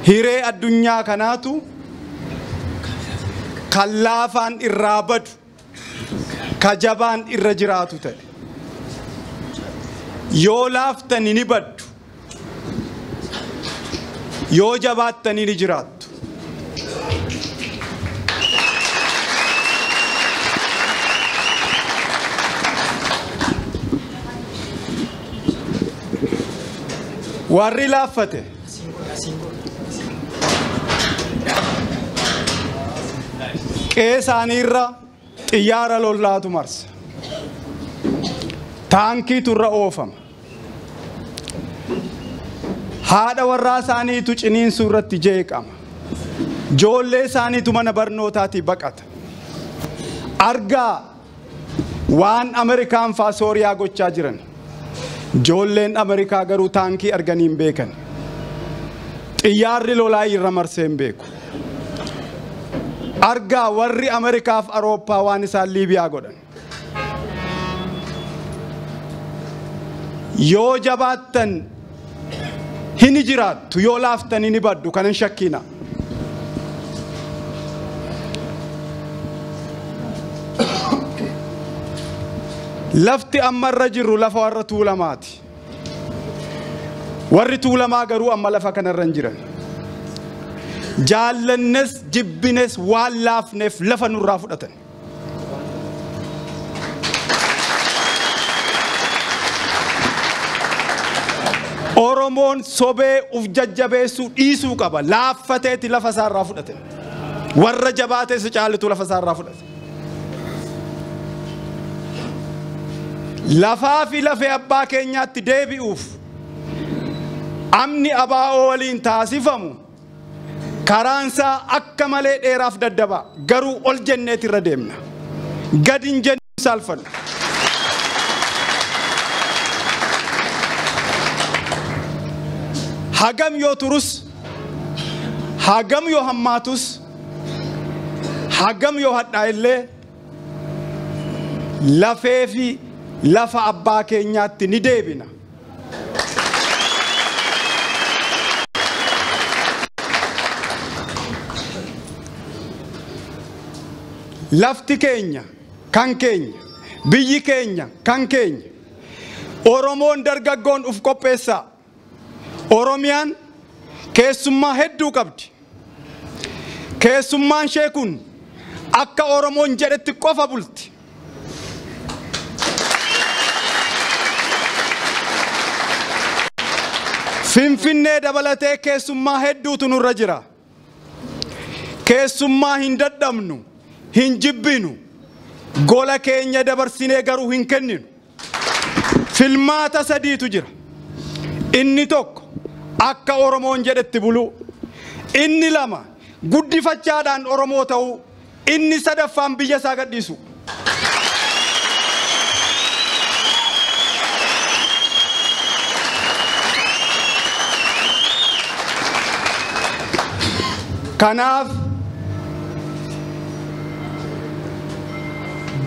Hiree addunyaa kanaatu kan laafaan irraa badu, ka jabaan irra jiraatu ta'e. Yoo laaftani ni baddu, yoo jabaattani ni jiraattu. Warri laaffate qe'ee isaaniirra xiyyaara lollaatu marsa. Taankiitu irra oofama. Haadha warraa isaaniitu ciniinsuu irratti jeeqama. Ijoollee isaaniitu mana barnootaatii baqata. Argaa waan Ameerikaan faa Sooriyaa gochaa jiran. Ijoolleen Ameerikaa garuu taankii arganii hin beekan. Xiyyaarri lolaa irra marsee hin beeku. Argaa warri Ameerikaaf Awurooppaa waan isaan Liibiyaa godhan. Yoo jabaattan hin jiraattu, yoo laaftan hin baddu, kanan shakkina. Lafti amma irra jirru lafa warra Tuulamaati. Warri Tuulamaa garuu amma lafa kanarra hin jiran. Jaallannes jibbines waan laafneef lafa nurraa fudhatan. Oromoon sobee uf jajjabeessuu dhiisuu qaba. Laaffateeti lafa isaarraa fudhate. Warra jabaatee si caalitu lafa isaarraa fudhate. Lafaa fi lafee abbaa keenyaatti deebi'uuf amni abaa'oo waliin taasifamu karaan isaa akka malee dheeraaf daddaba. Garuu ol jenneeti irra deemna. Gad hin jennu saalfannu. Hagam yoo turus, hagam yoo hammaatus, hagam yoo hadhaa illee lafee fi lafa abbaa keenyaatti ni deebina. Lafti keenya kan keenya, biyyi keenya kan keenya. Oromoon dargaggoon uf qopheessaa. Oromiyaan keessummaa hedduu qabdi. Keessummaan ishee kun akka Oromoon jedhetti qofa bulti. Finfinnee dabalatee keessummaa hedduutu nurra jira. Keessummaa hin dadhabnu, hin jibbinu, gola keenya dabarsinee garuu hin kenninu. Filmaata sadiitu jira. Inni tokko akka Oromoon jedhetti buluu. Inni lama guddifachaadhaan Oromoo ta'uu. Inni sadaffaan biyya isaa gadhiisu. Kanaaf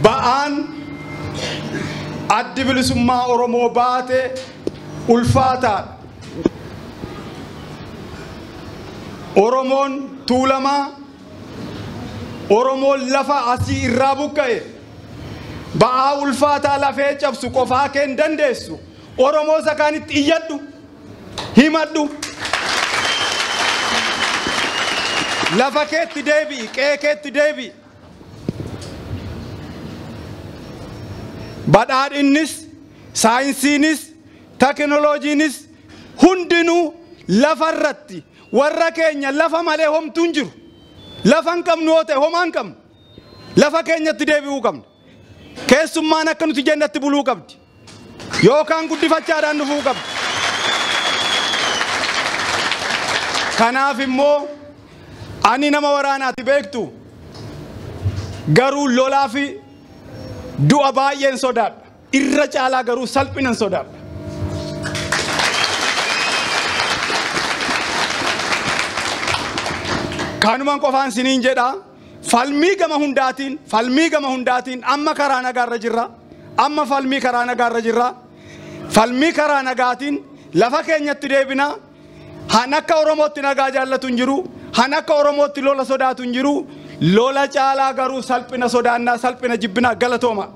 ba'aan addi bilisummaa Oromoo baate ulfaataadha. Oromoon Tuulamaa, Oromoon lafa asii irraa buqqa'e ba'aa ulfaataa lafee cabsu qofaa kee hin dandeessu. Oromoo isa kaanitti iyyadhu, himadhu. Lafa keetti deebi'i, qe'ee keetti deebi'i. Badhaadhinnis, saayinsiinis, teknooloojiinis hundinuu lafarratti warra keenya lafa malee homtuu hin jiru. Lafa hin qabnu yoo ta'e homaa hin qabnu. Lafa keenyatti deebi'uu qabna. Keessummaan akka nuti jennatti buluu qabdi. Yookaan guddifachaadhaan dhufuu qabdi. Kanaaf immoo ani nama waraanaati beektu. Garuu lolaa fi du'a baay'een sodaadha. Irra caalaa garuu salphinan sodaadha. Kanumaan qofaan siniin jedha. Falmii gama hundaatiin, falmii gama hundaatiin amma karaa nagaarra jirra. Amma falmii karaa nagaarra jirra. Falmii karaa nagaatiin lafa keenyatti deebina. Han akka Oromootti nagaa jaallatu hin jiru. Han akka Oromootti lola sodaatu hin jiru. Lola caalaa garuu salphina sodaannaa, salphina jibbinaa. Galatooma.